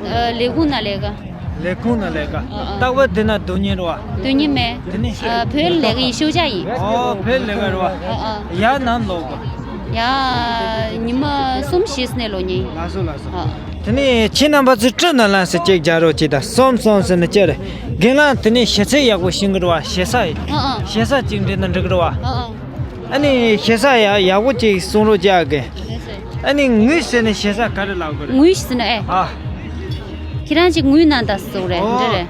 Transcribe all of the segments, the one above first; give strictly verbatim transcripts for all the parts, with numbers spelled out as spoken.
ཨ། ལས་ཁུངས་ནང་ལས་ཀ། ལས་ཁུངས་ནང་ལས་ཀ། ཨ་ཨ། རྟག་པར་འདི་ན་སྡོད་མཁན་རེད་བ། སྡོད་མཁན་མེད། དེ་ནི། ཨ། བོད་ལས་ཀ་ཡིན། ཤོག་བྱ་ཡིན། ཨོ། བོད་ལས་ཀ་རེད་བ། ཨ་ཨ། ཡར་ནམ་ལོག་གོ། ཡ། ཉི་མ་གསུམ་བཞི་ནས་ལོག་མཁན་ཡིན། ལགས་སོ་ལགས་སོ། ཨ། དེ་ནི་ཁྱེད་རྣམ་པ་ཚོས་སྤྲིན་ནང་ལངས་ཟེར་གཅིག་རྒྱག་རོགས་གྱིས་དང་། གསུམ་གསུམ་ཟེར་ནས་གཅིག་རེད། རྒན་ལགས་དེ་ནི་ཞེ་ཚིག་ཡག་པོ་ཤེས་ཀྱི་རེད་བ། ཞེ་ས་ཡིན། ཨ་ཨ། ཞེ་ས་གཅིག་འདྲི་ན་འགྲིག་གི་རེད་བ། ཨ་ཨ། ཨ་ནི་ཞེ་ས་ཡག་ཡག་པོ་ཅིག་གསུང་རོགས་བྱ་གི། ཨ་ནི་ངུས་ཟེར་ནས་ཞེ་ས་ག་རེ་ལབ་དགོས་རེད། ངུས་ཟེར་ན་ཨེ། ཨ། ཁྱེད་རང་ཅིག་ངུས་གནང་དང་ཟེར་དགོས་རེད། འདི་འདྲ་རེད།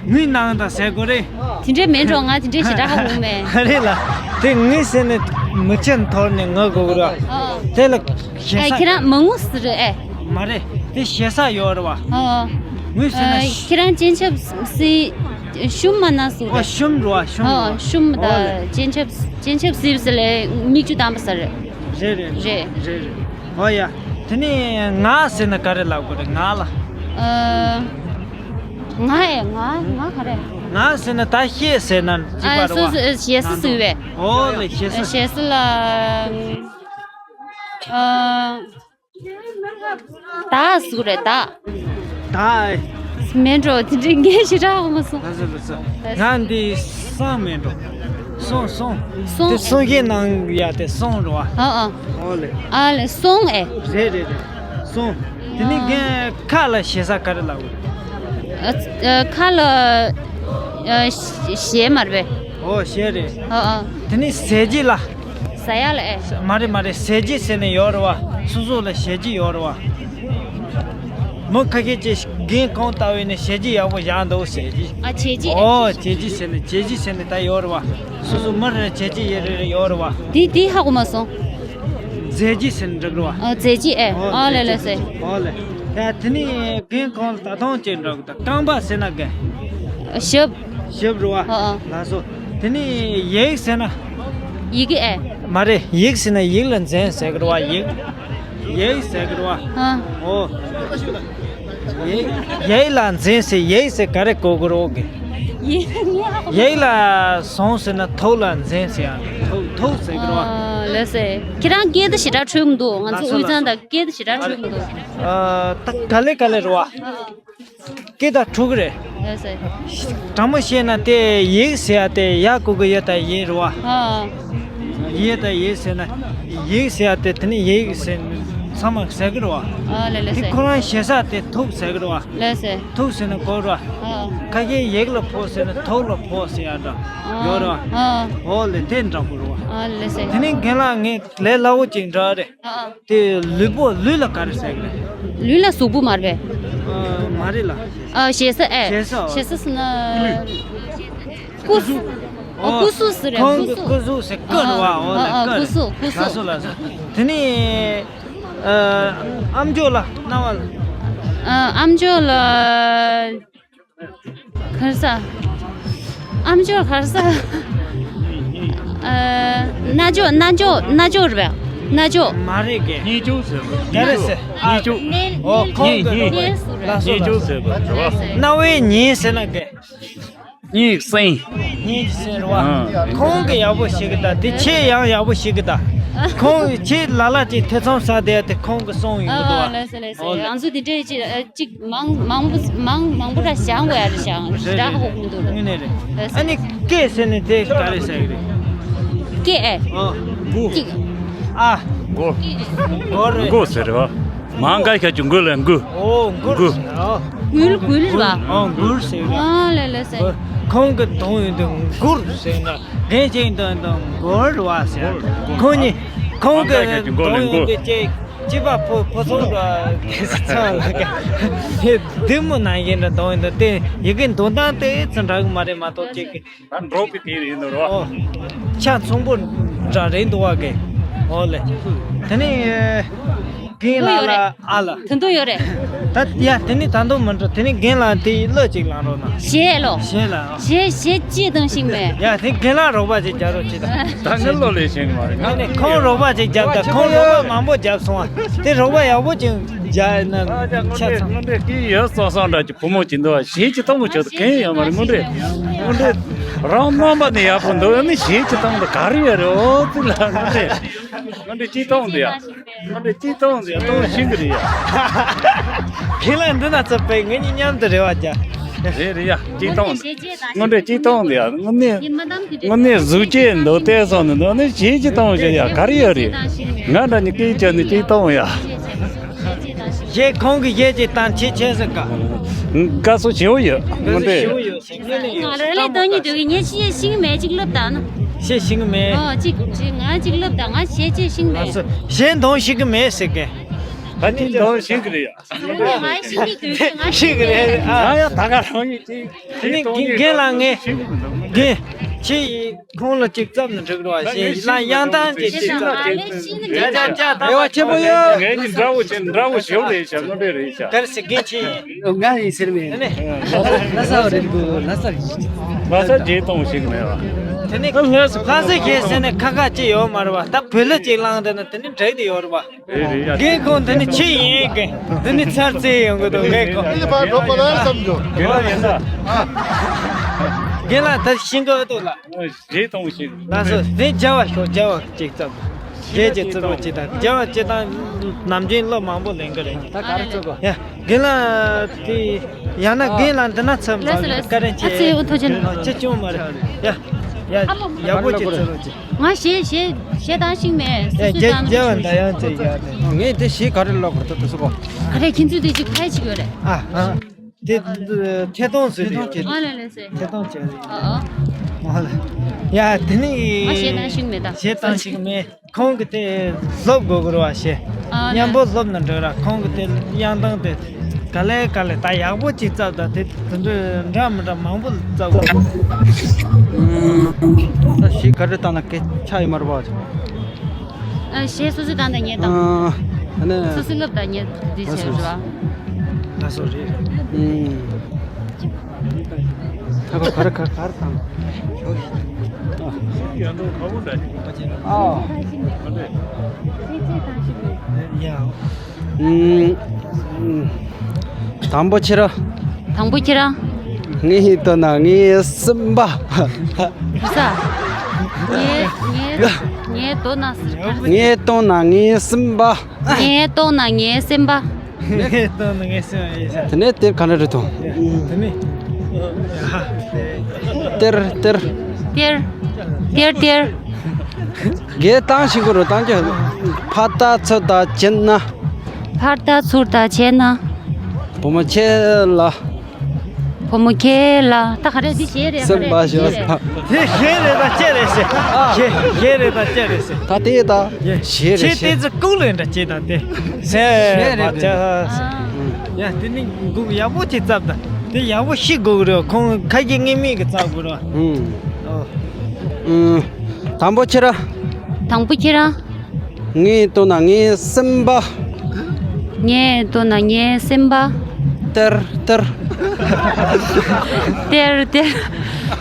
ངུས་གནང་དང་ཟེར་དགོས་རེད། དེ་འདྲ་མིན་འགྲོ། ང་དེ་འདྲ་ཞེ་དྲག་ཧ་གོ་མེད། ཨ་རེད་ལ། དེ་ངུས་ཟེར་ནས་མིག་ཆུ་འཐོར་ནས་ངུ་དགོས་ཀྱི་རེད། ཨ། དེ་ལ་ཞེ་ས། ཨེ། ཁྱེད་རང་མ་ངུ་ཟེར་རེད་ཨེ། མ་རེད། དེ་ཞེ་ས་ཡོད་རེད་བ། ཨ། ངུས་ཟེར་ན། ཨ། ཁྱེད་རང་སྤྱན་ཆབ་སྲིད། ཤུམ་མ་ན་སུ་རེད། ཨོ། ཤུམ་རུ་བ། ཤུམ་རུ་བ། ཨ། ཤུམ་ད། ཨོ་ལེ། སྤྱན་ཆབ། སྤྱན་ཆབ་སྲིད་ཟེར་ལེ་མིག་ཆུ་བཏང་པ་ས་རེད། རེད་རེད། རེད། རེད་རེད། ཨོ་ཡ། དེ་ནས་ང་ཟེར་ན་ག་རེ་ལབ་དགོས་རེད། ང་ལ། ཨ། ང་ཨེ། ང་ང་ག་རེ། ང་ཟེར་ན་ད་ཤེས་ཟེར་ན་ཅི་ཨ་པ་རུ་སུ་བ། སུ་ཞེ་ས་ང་སུ་བས། ཨོ་ལེ། ཞེ་ས། ཞེ་ས་ལ། ཨ། ད་སུ་རེད་ད། ད། མེད་འགྲོ། དེ་འདྲའི་ངས་ཞེ་དྲག་ཧ་གོ་མ་སོང་། ལགས་སོ་ལགས་སོ། ང་འདི་སང་མེད་འགྲོ། སོང་སོང་། སོང་། དེ་སོང་གི་ནང་ཡ་དེ་སོང་རོ། ཨ་ཨ། ཨོ་ལེ། ཨ་ལེ། སོང་ཨེ། རེད་རེད་རེད། སོང་། དེ་ནི་ངས་ཁ་ལ་ཞེ་ས་ག་རེ་ལབ་དགོས། ཨ། ཨ། ཁ་ལ། ཨ། ཞེ་མ་རེད་པས། ཨོ་ཞེ་རེད། ཨ་ཨ། དེ་ནི་ཟས་བརྗིད་ལ། ཟ་ཡ་ལ་ཨེ། མ་རེད་མ་རེད། ཟས་བརྗིད་ཟེར་ནས་ཡོད་རེད་བ། སོ་སོ་ལ་ཞེ་བརྗིད་ཡོད་རེད་བ། མི་ཁ་ཤས་ཀྱིས་རྒན་གང་ལྟ་བས་ནས་ཞེ་བརྗིད་ཡག་པོ་བཞག་འདུག་ཟེར་གྱི། ཨ། ཞེ་བརྗིད། ཨོ། ཞེ་བརྗིད་ཟེར་ནས། ཞེ་བརྗིད་ཟེར་ནས་ད་ཡོད་རེད་བ། སོ་སོ་མི་རེ་ཞེ་བརྗིད་ཡོད་རེད་ཡོད་རེད་བ། དེ་དེ་ཧ་གོ་མ་སོང་། མཛད་རྗེས་ཟེར་ནས་འགྲིག་རེད་བ། ཨ། མཛད་རྗེས་ཨེ། ཨོ། ཨ་ལེ་ལེ་ཟེར། ཨོ་ལེ། ད་དེ་ནས་རྒན་གང་ལ་ད་ཐོང་ཅེས་འགྲོ་གི། ད་རྐང་པ་ཟེར་ན་རྒན། ཞབས། ཞབས་རེད་བ། ཨ་ཨ། ལགས་སོ། དེ་ནས་ཡིག་ཟེར་ན། ཡི་གེ་ཨེ། མ་རེད། ཡིག་ཟེར་ན་ཡིག་ལ་འཛིན་ཟེར་གི་རེད་བ། ཡིག་ཡིག་ཟེར་གི་རེད་བ། ཨ། ཨོ། ཡིག་ཡིག་ལ་འཛིན་ཟེར། ཡིག་ཟེར་ག་རེ་གོ་གི་རེད་གི། ཡིག་ཡིག་ལ་བཟུང་ཟེར་ན་ཐུགས་ལ་འཛིན་ཟེར་ཡང་ཐུགས་ཐུགས་ཟེར་གི་རེད་བ། ཨ། ལགས་སེ། ཁྱེད་རང་སྐད་དེ་ཞེ་དྲག་འཁྲུལ་མི་འདུག་ང་ཚོ་ལགས་སོ་དབུས་གཙང་དང་སྐད་དེ་ཞེ་དྲག་འཁྲུལ་མི་འདུག་ཨ། ད་ག་ལེ་ག་ལེ་རེད་བ། ཨ། སྐད་དང་འཁྲུལ་གི་རེད། ལགས་སེ། དྲང་མོ་བཤད་ན་དེ་ཡིག་ཟེར་ཡ་དེ་ཡ་གོ་གི་ཡོད་ད་ཡིན་རེད་བ། ཨ། ཡིག་ད་ཡིག་ཟེར་ན། ཡིག་ཟེར་ཡ་དེ་དེ་ནི་ཡིག་ཟེར་ཚང་མ་ཟེར་གི་རེད་བ། ཨ་ལེ་ལེ་དེ་ཟེར། ཁོ་རང་ཞེ་ས་དེ་ཐུགས་ཟེར་གི་རེད་བ། ལེ་ཟེར། ཐུགས་ཟེར་ན་གོ་རེད་བ། ཨ། ཁ་ཤས་ཡིག་ལ་ཕོག་ཟེར་ན་ཐུགས་ལ་ཕོག་ཟེར་ཡ་འདྲ། ཨ། ཡོད་རེད་བ། ཨ། ཨོ་ལེ་དེ་འདྲ་པོ་རེད་བ། ཨ་ལེ་ཟེར། དེ་ནི་རྒན་ལགས་ངས་ལས་སླ་བོ་ཅིག་འདྲ་རེད། ཨ། དེ་ལུས་པོ། ལུས་ལ་ག་རེ་ཟེར་གི་རེད། ལུས་ལ་གཟུགས་པོ་མ་རེད་པས། ཨ། མ་རེད་ལ། ཨ། ཞེ་ས་ཨེ། ཞེ་ས། ཞེ་ས་ཟེར་ན། སྐུ་གཟུགས། ཨ། སྐུ་གཟུགས་ཟེར་རེད། ཁོང་གི་སྐུ་གཟུགས། སྐུ་གཟུགས་ཟེར། སྐུ་རེད་བ། ཨ། ཨོ་ལ། ཨ། སྐུ་རེད། སྐུ་གཟུགས། སྐུ་གཟུགས། ལགས་སོ་ལགས་སོ། དེ་ནི། ཨ། ཨམ་ཅོག་ལ་རྣ་བ་ལ། ཨ། ཨམ་ཅོག་ལ། གར་ས། ཨམ་ཅོག་གར་ས། ཨ། རྣ་ཅོག་རྣ་ཅོག་རྣ་ཅོག་རེད་པས། རྣ་ཅོག་མ་རེད་གི། སྙིང་ཅོག་ཟེར་བ། ག་རེ་ཟེར། སྙིང་ཅོག་སྙིང་། ཨོ། ཁོང་གི། སྙིང་། སྙིང་། ལགས་སོ། སྙིང་ཅོག་ཟེར་བ་རེད་བ། རྣ་བའི་སྙིང་ཟེར་ན་གི། སྙིང་སེང་། སྙིང་ཟེར་བ། ཨ། ཁོང་གི་ཡག་པོ་ཞིག་གི་ད། དེ་ཁྱེད་ཡང་ཡག་པོ་ཞིག་གི་ད། ཁོང་གི་ཁྱེད་ལ་ལ་ཅིག་ཐེ་ཚོམ་ཟ་བསྡད་དེ་ཁོང་གི་གསུང་ཡོང་གི་འདུག་ཨ། ཨ། ལགས་སོ་ལགས་སོ། ཨོ་ལེ། ང་ཚོ་དེ་འདྲས་ཅིག་ཨ། ཅིག་མང་མང་པོ་མང་མང་པོ་འདྲ་བཞེངས་དགོས་ཡ་རེད། བཞེངས་རེད་རེད། ཞེ་དྲག་ཧ་གོ་མི་འདུག་དངོས་གནས་རེད། ཨ་ནི་སྐད་ཟེར་ནས་དེ་ག་རེ་ཟེར་གི་རེད། སྐད་ཨེ། ཨོ། མགུ། སྐད། ཨ། མགུ། མགུ་རེད། མགུ་ཟེར་རེད་བ། མང་ག་ཤ་ཅུ་མགུ་ལ་མགུ། ཨོ། མགུ། ཨོ། མགུལ་མགུལ་རེད་བ། ཨོ། མགུལ་ཟེར་རེད། ཨ་ལེ་ལེ་ཟེར། ཁོང་གི་གདོང་ཡོད་དུ་མགུར་ཟེར་ན། རྒན་ཅིག་གདོང་ཡོད་དུ་མགུར་བ་ཟེར། ཁོང་གཉིས། ཁོང་གི་གདོང་ཡོད་དུ་ཅིག་སྐྱེས་པ་ཕོ་ཕོ་ཚོང་ར་དེ་ཚང་ལ་ག་དེ་བདུད་མོ་ནང་བཞིན་འདྲ་གདོང་ཡོད་དུ། དེ་ཡི་གེ་འདོན་སྟངས་དེ་ཚོ་འདྲ་གི་མ་རེད་མ་གཏོགས། ཅིག་གི་ད་འབྲོག་པའི་དེ་ཡིན་ནོ་རོ། ཨོ། ཆ་ཚང་པོ་འདྲ་རེད་འདུག་བ་གི། ཨོ་ལེ། དེ་ནས་རྒན་ལགས་ལ། ཨ་ལ། ད་དུང་ཡོད་རེད། ད་ཡ་དེ་ནི་ད་དུང་མི་འགྲོ། དེ་ནི་རྒན་ལགས་དེ་གླུ་ཅིག་བླངས་རོགས་གནང་། གཞས་ལོ། གཞས་ལ། གཞས་གཞས་ཅི་དང་ཞིག་མེད། ཡ་དེ་རྒན་ལགས་རོགས་པ་ཅིག་རྒྱག་རོགས་བྱེད་དང་། ད་ངས་བློ་ལས་ཤེས་ནི་མ་རེད། ཨ་ནི་ཁོང་རོགས་པ་ཅིག་རྒྱབ་དང་། ཁོང་རོགས་པ་མང་པོ་རྒྱབ་སོང་བ། དེ་རོགས་པ་ཡག་པོ་ཅིག་རྒྱག་ན་ཆ་ཚང་། དངོས་འབྲེལ་སྐད་ཡིག་སོགས་སོགས་འདྲ་ཅིག་བུ་མོ་ཅིག་འདུག་བ། གཞས་ཅིག་གཏོང་མི་ཆོག་ད་གང་ཡང་མ་རེད། དངོས་འབྲེལ་དངོས་འབྲེལ་རང་རྣམ་པ་ནས་ཡག་པོ་འདུག་ཨ་ནི་གཞས་ཅིག་གཏོང་ད་ག་རེ་ཡོད་རེད། ཨོ་ཙི་ལ། དངོས་འབྲེལ་དངོས་འབྲེལ་ཅིག་གཏོང་ད་ཡ། དངོས་འབྲེལ་ཅིག་གཏོང་ད་ཡ། གཏོང་ཤེས་གི་རེད་ཡ། ཁྱེད་ལ་འདི་ན་ཚུད་པའི་ངེད་གཉིས་མཉམ་དུ་རེ་བ་རྒྱག་རེད་རེད་ཡ། གཅིག་གཏོང་། དངོས་འབྲེལ་གཅིག་གཏོང་དེ་ཡ། དངོས་གནས་དངོས་གནས་གཟུགས་ཅན་འདུག་བལྟས་སོང་ནས་འདུག་ནས་བྱེད་ཀྱི་གཏོང་བྱེད་ཡ་ག་རེ་ཡོད་རེད། ང་འདྲ་ནི་སྐད་ཆ་ནི་གཅིག་གཏོང་ཡ། གཞས་ཁོང་གི་གཞས་ཅིག་བཏང་ཁྱེད་ཆེ་ཟེར་ག་དགའ་བསུ་ཞེ་པོ་ཡོད། དངོས་འབྲེལ། ང་རང་ལས་སྟོང་ཉིད་འདོད་ཀྱི་ངས་ཅི་ཡས་ཤིང་མེད་ཅིག་ལབ་དང་ན། ཤེས་ཤིང་མེད། ཨོ་ཅིག་ཅིག་ང་ཅིག་ལབ་དང་ང་ཞེ་ཅིག་ཤིང་མེད། ལགས་སོ། གཞས་འདོན་ཤེས་ཀྱི་མེད་ཟེར་གི་ད་ཅིག་འདོན་ཤེས་ཀྱི་རེད་ཡ། ང་ཤིང་མེད་འདོད་ཀྱི་ང་ཤེས་ཀྱི་རེད་ཨ། ང་ཡང་ད་ག་རང་ཡིན་ཅིག་དེ་ནི་རྒན་རྒན་ལགས་ངས་རྒན་ཁྱེད་ཡིས་ཁོང་ལ་ཅིག་བཙབ་ན་འགྲིག་རོགས་ཞེས་ལ་དབྱངས་གཏམ་ཅིག་ཅིག་བཙབ། རེ་བ་ཆེན་པོ་ཡོད། ངས་ཀྱི་འདྲ་བོ་ཆེ་འདྲ་བོ་ཞེ་པོ་རེད་ཤག་དངོས་འབྲེལ་རེད་ཤག་ག་རེ་ཟེར་རྒན་ཁྱེད་ཡིན། ང་ཡིན་ཟེར་མེད། ལ་ས་རེད་གོ་ལ་ས་རེད། ལ་ས་རྗེས་གཏོང་ཞིག་མེད་བ། དེ་ནི་ལ་ས་ཞེས་ཟེར་ནས་ཁ་ཁ་ཅི་ཡོད་མ་རེད་བ། ད་བོད་ལ་ཅིག་བླངས་དེ་ན་དེ་ནི་འགྲིག་དེ་ཡོད་རེད་བ། རེད་རེད་ཡ། རྒན་ཁོང་འདི་ནི་ཆི་ཡིན་གི་འདི་ནི་ཚར་རྩེ་ཡོང་གི་འདུག་རྒན་ཁོང་། འདི་ཕར་འགྲོ་གོ་ལ་བསམ་འགྲོ། རྒན་ལགས་ཡིན་ས། རྒན་ལགས་ད་ཤིང་གི་འདུག་ལ། རྗེས་གཏོང་ཞིག་ལགས་སོ་དེ་རྒྱ་བ་ཤོག་རྒྱ་བ་ཅིག་ཙམ། རྗེས་ཀྱི་རྩེ་རོགས་ཅིག་དང་རྒྱ་བ་ཅིག་དང་ནམ་རྒྱུན་སློབ་མང་པོ་ལེན་གི་རེད། ད་ག་རེ་རྩེ་གོ་ཡ། རྒན་ལགས་དེ་ཡང་ན་རྒན་ལགས་འདི་ན་ཚབ་ལགས་སོ་ལགས་སོ། བཀའ་དྲིན་ཆེ། ཨ་ཙི་འུ་ཐུག་ཆེན། ཅི་བྱུང་མ་རེད། ཡ་ཡ་ཡག་པོ་ཅིག་ཚོད་རོགས་ཅིག་ང་ཞེ་ཞེ་ཞེ་དང་ཤིང་མེད། ཡ་སུ་སུ་རྒྱ་དང་རྒྱ་བ་འདྲ་ཡང་ཅིག་ཡ་རེད། ངས་དེ་ཞེ་ག་རེ་ལོག་གོ་ད་དུ་སུ་གོ་ག་རེ་ཁྱེད་ཚོས་དེ་ཅིག་ཕལ་ཅིག་ཡོད་རེད། ཨ་ཨ་དེ་ཐད་གཏོང་བཟོས་ཏེ་ཐད་གཏོང་བྱས་ཨ་ལེ་ལེ་སེ། ཐད་གཏོང་བྱས་རེད། ཨ་ཨ་ཨ་ལེ། ཡ་དེ་ནི་ང་ཞེ་དང་ཤིང་མེད་ད། ཞེ་དང་ཤིང་མེད། ཁོང་གི་དེ་སློབ་དགོས་དགོས་རེད་བ་ཞེས། ཨ་ནི་མཉམ་པོ་སློབ་ན་འགྲིག་ར། ཁོང་གི་དེ་དབྱངས་གཏོང་དེ་ག་ལེ་ག་ལེ་ད་ཡག་པོ་ཅིག་བཙབ་ད་དེ་དེ་འདྲ་འདྲ་མི་འདྲ་མང་པོ་བཙབ་དགོས། ད་ཞིག་ག་རེ་བཏང་ན་སྐད་ཆ་ཡོད་མ་རེད་བ། ཨ་ཞེས་སོ་སོ་བཏང་ད་ཉེ་དང་། ཨ་ནི་སོ་སོ་སློབ་ད་ཉེ་དེ་བྱས་རེད་བ། ད་སོ་རེད། ཨུམ། ད་ག་ག་རེ་ག་ག་རེ་བཏང་། ཨ། ཡ། ཨུམ། དང་པོ་ཁྱེད་རང་། དང་པོ་ཁྱེད་རང་། ངའི་ལྟོ་ན་ངའི་སེམས་པ། བུ་ས། ངའི་ངའི་ངའི་ལྟོ་ན། ངའི་ལྟོ་ན་ངའི་སེམས་པ། ངའི་ལྟོ་ན་ངའི་སེམས་པ། ངའི་ལྟོ་ན་ངའི་སེམས་པ་ཡིན་ས། དེ་ནས་དེབ་ག་འདྲ་རེད་དོ། དེ་ནས། ཏེར་ཏེར། ཏེར། ཏེར་ཏེར། གའི་བཏང་ཞིག་གོ་རུ་བཏང་རྒྱུ། ཕར་ལྟ་ཚུར་ལྟ་བྱེད་ན། ཕར་ལྟ་ཚུར་ལྟ་བྱེད་ན། བུ་མོ་ཁྱེད་ལ། བུ་མོ་ཁྱེད་ལ་ད་ག་རེ་འདི་གཞས་རེད་ག་རེ་གཞས་རེད། དེ་གཞས་རེད་ད་ཅི་རེད་ཟེར། གཞས་གཞས་རེད་ད་ཅི་རེད་ཟེར། ད་དེ་ད་གཞས་རེད་ཁྱེད་ཟེར། དེ་ཚོ་ལྐུགས་ལས་འདྲ་བྱེད་ད་དེ་ཟེར་གཞས་རེད་བ་ཅི་ཟེར། ཡ་དེ་ནི་འགུག་ཡག་པོ་ཅིག་བཙབ་ད་དེ་ཡག་པོ་ཤེས་དགོས་གི་རེད། ཁོང་ཁ་སྐད་ངེས་མེད་གི་བཙབ་དགོས་རེད། ཨུམ། ཨོ། ཨུམ། དང་པོ་ཁྱེད་རང་། དང་པོ་ཁྱེད་རང་། ངའི་ལྟོ་ན་ངའི་སེམས་པ། ངའི་ལྟོ་ན་ངའི་སེམས་པ། ཏེར་ཏེར། ཏེར་ཏེར།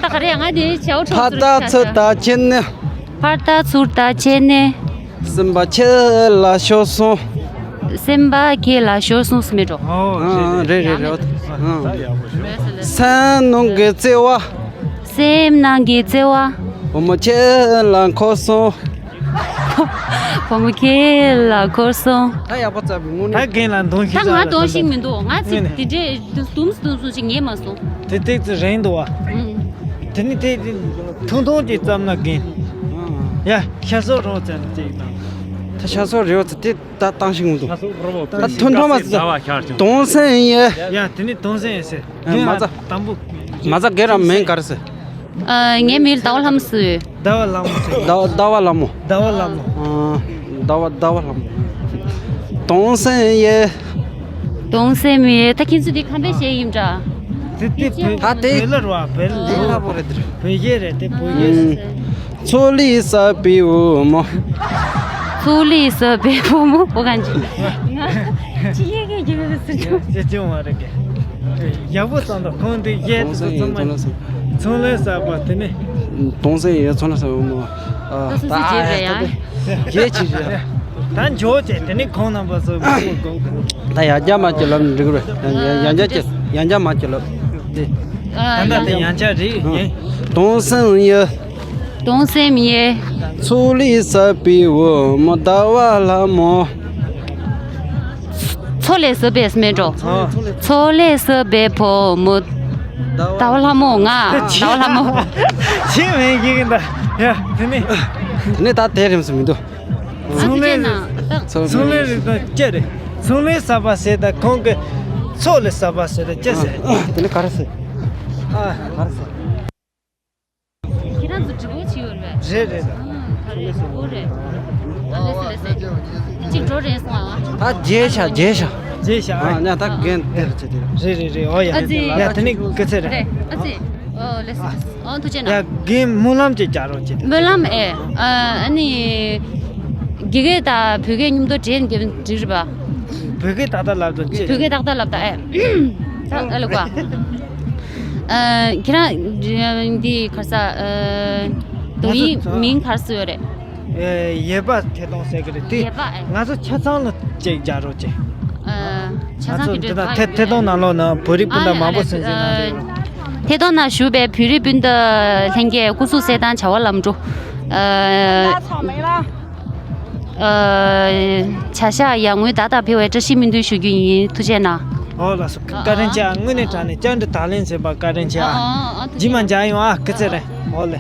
ད་ག་རེ་ང་དེ་ཞའོ་ཕར་ལྟ་ཚུར་ལྟ་བྱས་ནས། ཕར་ལྟ་ཚུར་ལྟ་བྱས་ནས། སེམས་པ་ཁྱེད་ལ་ཤོར་སོང་། སེམས་པ་ཁྱེད་ལ་ཤོར་སོང་སི་མེད་འགྲོ། ཨོ་རེད་རེད་རེད། ཨང་། སེམས་ནང་གི་བརྩེ་བ། སེམས་ནང་གི་བརྩེ་བ། བུ་མོ་ཁྱེད་ལ་འཁོར་སོང་། བུ་མོ་ཁྱེད་ལ་འཁོར་སོང་། ད་ཡག་པོ་བཙལ་བའི་དངོས་གནས། ད་རྒན་ལ་འདོན་ཤིག་ད་ང་འདོན་ཤིག་མི་འདུག་ང་ཚིག་དེ་འདྲས་དུམ་སུ་དུམ་སུ་ཞིག་ངེས་མ་སོང་། དེ་ཏིག་ཙི་རིང་འདུག་བ། ཨུམ། དེ་ནི་དེ་ཐུང་ཐུང་ཅིག་བཙལ་ན་རྒན། ཡ་ཤ་སོག་རོ་བཙལ་ན་ཅིག་དང་། ད་ཤ་སོག་རོ་བཙལ་དེ་ད་བཏང་ཤིག་མི་འདུག་ད་ཐུང་ཐུང་མ་ཟད་དོང་སེང་ཡེ། ཡ་དེ་ནི་དོང་སེང་ཡེ་ཟེར། མ་ཚ། དང་པོ། མ་ཚ་རྒན་རང་མིང་ག་རེ་ཟེར། ཨ། ངའི་མིང་ཟླ་བ་ལྷ་མོ་ཟེར། ཟླ་བ་ལྷ་མོ་ཟེར། ཟླ་བ་ཟླ་བ་ལྷ་མོ། ཟླ་བ་ལྷ་མོ། ཨ། ཟླ་བ་ཟླ་བ་ལྷ་མོ། དོང་སེང་ཡེ། དོང་སེང་ཡེ། ད་ཁྱེད་ཚོ་འདི་ཁམས་པའི་གཞས་ཡིན་འདྲ། དེ་དེ་བོད་ད་དེ་བོད་ལ་རེད་བ། བོད་ལ་ལྷ་པོ་རེད་དེ། བོད་གཞས་རེད་དེ་བོད་གཞས་རེད། ཨ། ཚོ་ལི་ས་པི་བུ་མོ། ཚོ་ལི་ས་པི་བུ་མོ་བོ་ག་འཇུ། ང་ཅི་ཡེ་གེ་གེ་གེ་ཟེར་འགྲོ། ཅི་ཅི་མ་རེད་གེ། ཡག་པོ་བསམ་དང་ཁོང་འདི་གཞས་དེ་ཚོ་ཚང་མ་ཚོང་ལས་ཟབ་པ་དེ་ནི། དོང་སེང་ཡེ་ཚོང་ལས་ཟབ་པ་མོ། ཨ། ད་སོ་སོ་ད་རྗེས་རེད་ཡ། རྗེས་ཅི་རེད། ད་འཇོག་བྱས་དེ་ནི་ཁོང་རྣམ་པ་ཚོ་མི་གོ་གོ། ད་ཡང་བསྐྱར་མ་གྱི་ལབ་འགྲིག་རེད། ཡང་ཡང་བསྐྱར་གྱི་ཡང་བསྐྱར་མ་གྱི་ལབ་དེ། ད་ད་དེ་ཡང་བསྐྱར་རེད་ཡིན། དོང་སེང་ཡེ། དོང་སེང་ཡེ། ཚོ་ལི་ས་པི་བུ་མོ་ཟླ་བ་ལྷ་མོ། མཚོ་ལས་ཟབ་པའི་སྨན་གྲོགས། ཨ། མཚོ་ལས་ཟབ་པའི་བུ་མོ། ཟླ་བ་ལྷ་མོ་ང་། ཟླ་བ་ལྷ་མོ། ཆེ་མེད་ཀྱི་གི་འདྲ། ཡ་དེ་ནི། དེ་ནི་ད་དེ་རིམ་སུ་མི་འདུག་ཨ་ཚོང་ལས། ཚོང་ལས་རིགས་དང་སྐྱེ་རེད། ཚོང་ལས་གསར་པ་ཟེར་དང་ཁོང་གི་མཚོ་ལས་གསར་པ་ཟེར་དང་སྐྱེ་ཟེར། དེ་ནི་ག་རེ་ཟེར། ཨ། ག་རེ་ཟེར། ཁྱེད་རང་ཚོ་འགྲིག་པོ་བྱེད་ཡོད་རེད། རེད་རེད། ཨ་ག་རེ་འགྲིག་པོ་རེད། ཨ་ལེ་སི་ལེ་སི། གཅིག་འགྲོ་རན་སོང་ཨ། ད་རྗེས་ཤ་རྗེས་ཤ། རྗེས་ཤ་ཨ། ཨ་ཉ་ད་རྒན་དེར་བྱེད་དེ། རེད་རེད་རེད། ཨོ་ཡ། ཨ་ཙི། ཡ་དེ་ནི་སྐུ་ཚེ་རེད། རེད་ཨ་ཙི། ཨོ་ལེ་སི་ལེ་སི། ཨོ་ཐུགས་རྗེ་གནང་། ཡ་རྒན་སྨོན་ལམ་ཅིག་རྒྱག་རོགས་བྱེད་དེ། སྨོན་ལམ་ཨེ། ཨ་ནི། དགེ་རྒན་དང་བོད་སྐད་མཉམ་དུ་འདྲེས་འགྲིག་རེད་པ། བོད་སྐད་ཏག་ཏག་ལབ་དང་ཅི། བོད་སྐད་ཏག་ཏག་ལབ་དང་ཨེ། ད་ཨ་ལ་གོ། ཨ་ཁྱེད་རང་འདི་ག་རེ་ཟ། ཨ་དོ་ཡིག་མིང་ག་རེ་ཟེར་ཡོད་རེད། ཨེ་ཡེ་པ་ཐད་གཏོང་ཟེར་གི་རེད་དེ། ཡེ་པ་ཨེ། ང་ཚོ་ཆ་ཚང་ལ་ཅིག་རྒྱག་རོགས་བྱེད། ཨ་ཆ་ང་ཚང་ཚོ་གི་འདི་དང་ཐད་ཐད་གཏོང་ནང་ལོགས་ན་བོད་རིགས་སྤུན་ཟླ་མང་པོ་སེམས་ཅན་ནང་རེད། ཐད་གཏོང་ནང་ཞུགས་པའི་བོད་རིགས་སྤུན་ཟླ་ལྷན་རྒྱས་སྐུ་གཟུགས་གསལ་ཐང་བྱ་བ་ལམ་འགྲོ། ཨ། ཨ། བྱ་བཞག་ཡར་ངོའི་ཟླ་ལྟར་འཕེལ་བའི་བཀྲ་ཤིས་སྨོན་འདུན་ཞུ་རྒྱུ་ཡིན། ཐུགས་རྗེ་གནང་། ཨོ་ལགས་སོ། བཀའ་དྲིན་ཆེ། དངོས་གནས་དྲང་གནས་བཅར་འདྲི་དང་ལེན་བྱས་པ་བཀའ་དྲིན་ཆེ་ཨ། ཨ་ཨ་ཨ་ཐུགས་རྗེ་གནང་། རྗེས་མ་མཇལ་ཡོང་ཨ། སྐུ་ཚེ་རིང་། ཨོ་ལེ།